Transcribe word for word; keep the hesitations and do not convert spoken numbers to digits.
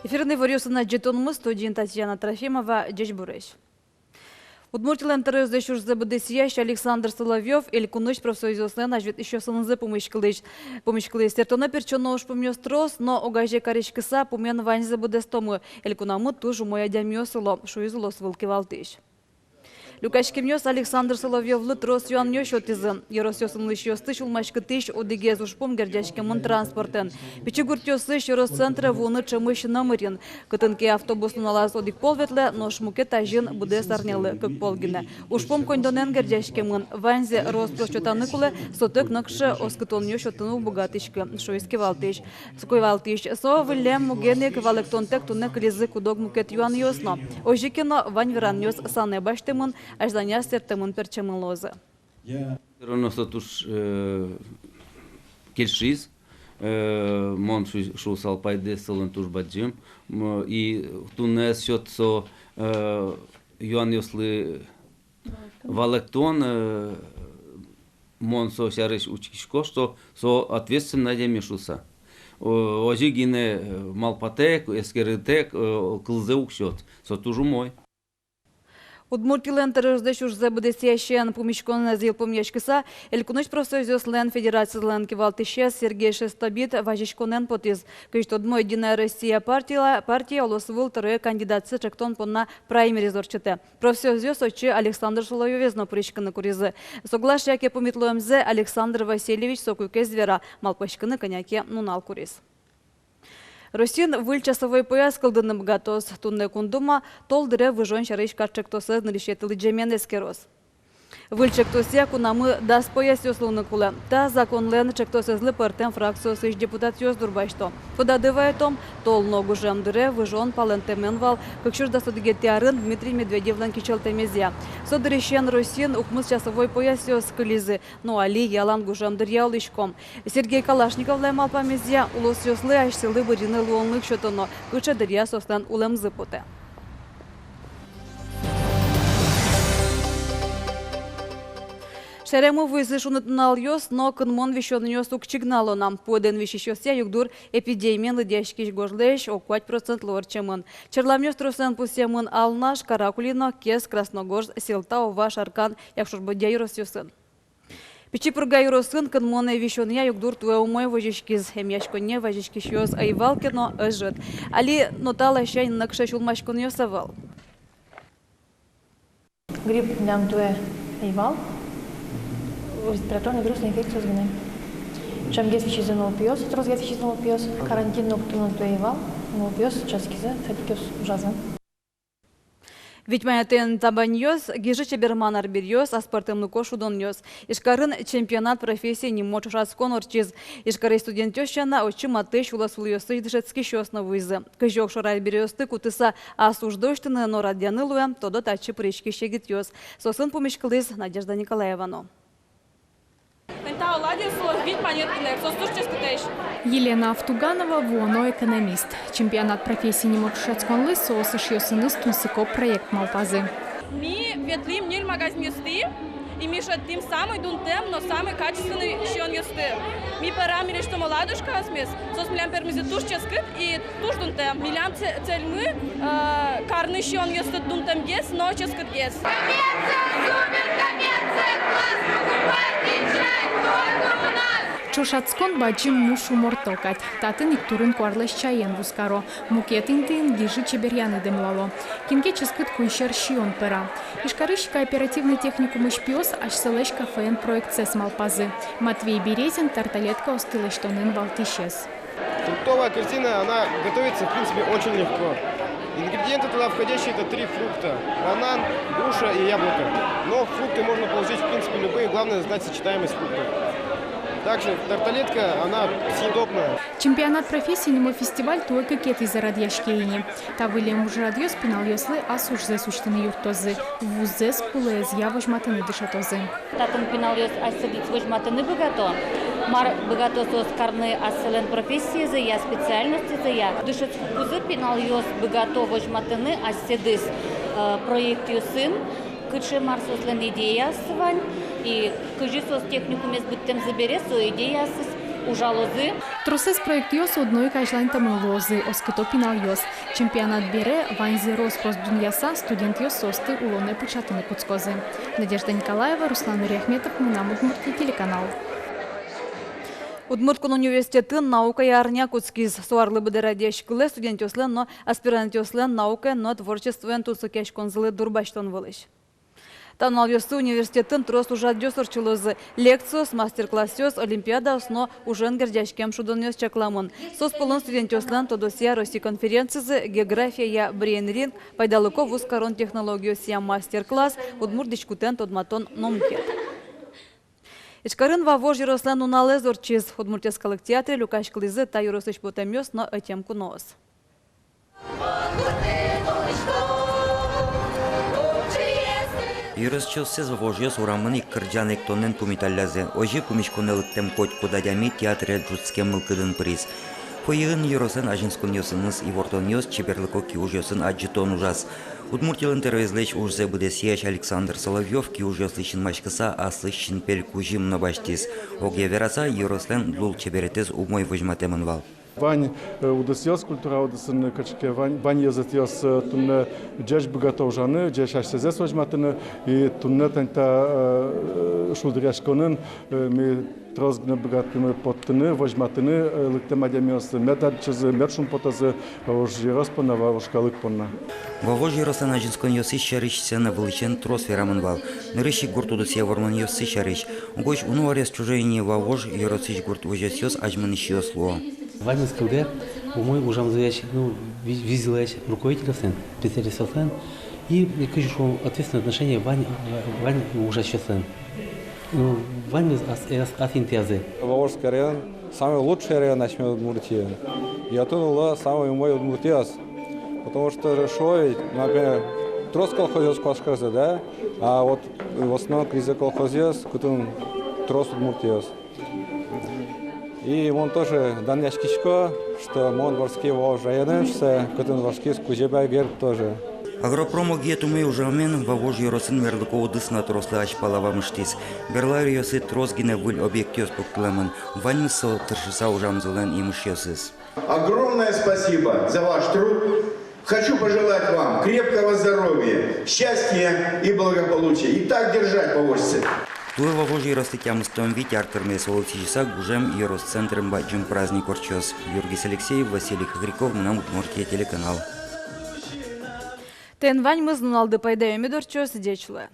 Эфирын иворъёсын ӝытонмы, студиын Татьяна Трофимова. Ӟечбуресь! Удмуртилэн тӧроезлэсь ужзэ быдэсъясь Александр Соловьёв Элькунысь профсоюзъёслэн азьветлӥсьёсынызы пумиськылӥсь. Пумиськылӥсь. Сэрттоно-пертчоно ужпумъёс трос, но огазе кариськыса пумен ваньзэ быдэстомы. Элькунамы туж умой адямиос уло, шуиз улосвыл кивалтӥсь. Люкаськемъёс Александр Соловьёвлы трос юанъёс сётӥзы. Ёросъёсын улӥсьёсты сюлмаськытӥсь одӥгез ужпум герӟаськемын транспортэн. Пичи гуртъёсысь ёрос центре вуыны ӵемысь номырин. Кытын ке автобус нуналаз одӥг пол ветлэ, нош мукет азьын быдэс арнялы кык пол гинэ. Ужпум коньдонэн герӟаськемын, ваньзэ рос-прос сётаны кулэ, сотэк нокыӵе оскытонъёс сётыны уг быгатӥськы, шуиз кивалтӥсь. Со кивалтӥсь. Со выллем муген ик, валэктонтэк туннэ кылизы кудог мукет юанъёс но. Озьы ке но, вань веранъёс санэ басьтэмын, азьланяз сэрттэмын-пертчемын луозы. Всё равно со туж, э, кельшиз, э, мон шу-, шуысал, пайдаез солэн туж бадӟым. М, и туннэ сёт со, э, юанъёслы валэктон, э, мон со сярысь учкисько, что со ответственный адями шуыса. О, озьы гинэ, э, малпатэк, эскерытэк, э, кылзэ уг сёт. Со туж умой. Удмуртилэн тӧроезлэсь ужзэ быдэсъясен пумиськонэз йылпумъяськыса, Элькунысь профсоюзъёслэн федерацизылэн кивалтӥсез Сергей Шестобит вазиськонэн потӥз. Кызьы тодмо, «Единая Россия» партия, партия улосвыл тӧрое кандидатсэ ӵектон понна праймериз ортчытэ. Профсоюзъёс отчы Александр Соловьёвез но пыриськыны куризы. Соглаш яке пумит луэмзэ Александр Васильевич соку ик ӧз вера, малпаськыны кӧня ке нунал куриз. Россиын выль часовой пояс кылдыны быгатоз. Туннэ Кун Дума тол дыре выжон сярысь катӵектосэз нырысетӥ лыдӟемен эскероз. Выль ӵектосъя кунамы дас поясъёс луыны кулэ. Та законлэн ӵектосэзлы пӧртэм фракциосысь депутатъёс дурбасьто. Тодады вайытом, тол но гужем дыре выжон палэнтэмен вал кык сюрс дас одӥгетӥ арын Дмитрий Медведевлэн кичӧлтэмезъя. Со дырысен Россиын укмыс часовой поясъёс кылизы. Но али ялан гужем дыръя улӥськом. Сергей Калашниковлэн малпамезъя, улосъёслы асьсэлы бырйыны луонлык сётоно, кыӵе дыръя соослэн улэмзы потэ. Шаерамы вуизы шуныт нуналъёс, но кынмон висёнъёс уг чигнало на. Пуэдэн висисьёсъя югдур эпидемиен лыдъяськись гожлэсь ог куать процентлы ортчемын. Черламъёс тросэн пусъемын Алнаш, Каракулино, Кез, Красногорск, Сьӧлта, Ува, Шаркан, Якшур-Бӧдья ёросъёсын. Пичи Пурга ёросын кынмонэ висёнъя югдур туэ умой возиськиз. Эмъяськонние вазиськисьёс ӧй вал ке но, ӧжыт. Али но та ласянь нокыӵе сюлмаськонъёс ӧвӧл. Грипп милям туэ ӧй вал. Респираторно-вирусной инфекциос гинэ. Ӵемгес висизы нылпиос, тросгес висизы нылпиос. Карантин но уг тырмы туэ ӧй вал. Нылпиос ческизы, садикъёс ужазы. Вить манетэн табаньёс, гижы чеберман арбериос, аспӧртэмлыко шудонъёс. Ижкарын «Чемпионат профессий» нимо ӵошатскон ортчиз. Ижкарысь студентъёс сяна, отчы матысь улосвылъёсысь дышетскисьёс но вуизы. Кызьы огшоры арбериосты кутыса ас уждо усьтыны но радъяны луэ, тодо татчы пыриськись егитъёс. Соосын пумиськылӥз Надежда Николаева но. Тань та оладьяос, вить манет гинэ, соос туж ческытэсь. Елена Автуганова, вуоно экономист. «Чемпионат профессий» нимо ӵошатсконлы соос эшъёсыныз тунсыко проект малпазы. Ми ветлӥм ньыль магазинъёстӥ, и ми шедьтӥм самый дунтэм, но самый качественный сиёнъёсты. Ми пӧрам, милесьтым оладушкаосмес, соос милям пӧрмизы туж ческыт и туж дунтэм. Милям це-, цельмы, э, карны сиёнъёсты дунтэмгес но ческытгес. Коммерция, супер коммерция, класс покупайте чай только у нас. Ӵошатскон бадӟым муш уморто кадь. Татын ик турын-куарлэсь чаен вузкаро. Мукет интыын гижы чеберъяны дэмлало. Кин ке ческыт куинь сьӧр сиён пӧра. Ижкарысь кооперативный техникумысь пиос асьсэлэсь кафеен проектсэс малпазы. Матвей Березин тарталеткаосты лэсьтонын валтӥсез. Фруктовая корзина, она готовится, в принципе, очень легко. Ингредиенты туда входящие — это три фрукта: банан, груша и яблоко. Но фрукты можно положить, в принципе, любые, главное знать сочетаемость фруктов. Также тарталетка, она съедобная. «Чемпионат профессий» нимо фестиваль туэ кыкетӥзэ радъяське ини. Та выллем ужрадъёс пиналъёслы ас ужзэс усьтыны юрттозы, вуззэс кулэезъя возьматыны дышетозы. Татын пиналъёс асьсэдыз возьматыны быгато, мар быгато соос карны асьсэлэн профессиезъя, специальностезъя. Дышетскыкузы пиналъёс быгато возьматыны асьсэдыз, э, проектъёсын, кыӵе мар соослэн идеяоссы вань, и кызьы соос техникумез быдтэмзы бере со идеяоссэс Ужалозы. Тросэз проектъёс одно ик азьланьтэмын луозы, оскыто пиналъёс. Чемпионат бере ваньзэ рос-прос дунъяса, студентъёс соосты улонэ пыӵатыны кутскозы. Надежда Николаева, Руслан Нуриахметов, «Мынам Удмуртие» телеканал. Удмурт кун университетын наукая арня кутскиз. Со арлы быдэ радъяськылэ студентъёслэн но аспирантъёслэн наукаен но творчествоен тунсыкъяськонзылы дурбасьтон вылысь. Та нуналъёсы университетын трос ужрадъёс ортчылозы: лекциос, мастер-классъёс, олимпиадаос но ужен герӟаськем шудонъёс чакламын. Соос пӧлын студентъёслэн тодосъя Россия конференцизы, географияя брейн-ринг, пайдалыко вузкарон технологиосъя мастер-класс, удмурт дӥськутэн тодматон но мукет. Ижкарын Вавож ёрослэн нуналэз ортчиз. Удмурт йӧскалык театре люкаськылӥзы та ёросысь потэмъёс но ӧтем куноос. Ёросчиоссэс вавожъёс урамын ик кырӟан-эктонэн пумиталлязы. Озьы пумиськонэ лыктэм котькуд адями театре ӝутскем мылкыдын пыриз. Фойеын ёрослэн азинсконъёсыныз ивортонъёс, чеберлыко киужъёсын адӟытон ужаз. Удмуртилэн тӧроезлэсь ужзэ быдэсъясь Александр Соловьёв киужъёслы синмаськыса аслыз синпель кузьым но басьтӥз. Огъя вераса, ёрослэн лулчеберетэз умой возьматэмын вал. Вань, э, удысъёс, культура удысын кыӵе ке вань, вань ёзэтъёс, э, туннэ ӟеч быгато ужаны, ӟеч асьсэзэс возьматыны, и туннэ тани та, э, шулдыръяськонын, э, ми трос гинэ быгатӥмы поттыны, возьматыны, э, лыктэм адямиосты, мед адӟозы, мед шумпотозы Вавож ёрос понна, Вавож калык понна. Вавож ёрослэн азинсконъёсыз сярысь сцена вылысен трос верамын вал. Нырысь ик гурт удысъя вормонъёссы сярысь. Угось уно аръёс ӵоже ини Вавож ёросысь гурт возёсъёс азьмынӥсьёс луо. Ваньмыз кылдэ умой ужамзылэсь, ну, ви-, визьзылэсь руководительёслэн, специалистъёслэн и, и кызьы шуом, ответственное отношение вань, вань ужасьёслэн. Ну, ваньмыз ас, ас, ас интыязы. Вавожский район самый лучший район асьме Удмуртиын. И отын уло самый умой удмуртъёс. Потому что шуо ведь, например, трос колхозъёс куашкаськозы, да? А вот в основном кризис колхозъёс, кытын трос удмуртъёс. И мон тоже данъяськисько, что мон вордски Вавож районын, шуса, кытын вордскиз Кузебай Герд тоже. Агропром огъет умой ужамен Вавож ёросын мерлыко удыс но трослы азьпала вамыштӥз. Берло аръёсы трос гинэ выль объектъёс пуктылэмын. Ваньмыз со тыршыса ужамзылэн емышъёсыз. Огромное спасибо за ваш труд. Хочу пожелать вам крепкого здоровья, счастья и благополучия. И так держать, поволжцы. Туэ Вавож ёрослы тямыстон вить ар тырмиз. Солы сӥзьыса гужем ёрос центрын бадӟым праздник ортчоз. Юргис Алексеев, Василий Хохряков, «Мынам Удмуртие» телеканал. Тӥни ваньмыз. Нуналды пайдаё мед ортчоз. Ӟеч луэ.